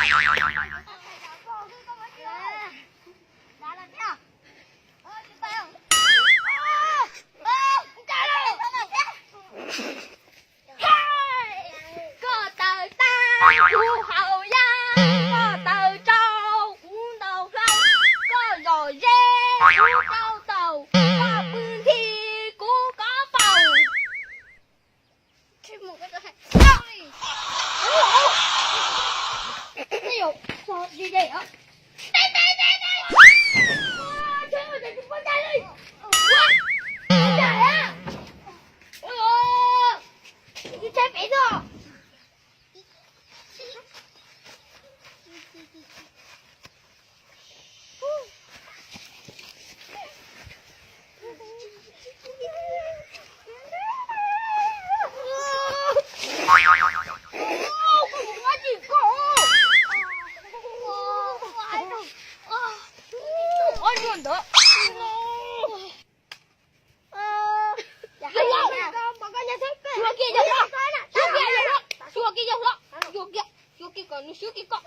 Koj taws tag kuv haus yaj, koj taws tsau kuv ntaus hlau, koj zom zeb kuv rau taus, koj pw nthi kuv kov paus. Xyuas kiag yawg hlob, xyuas kiag yawg hlob, xyuas kiag, xyuas kiag kom nws xyuas kiag koj.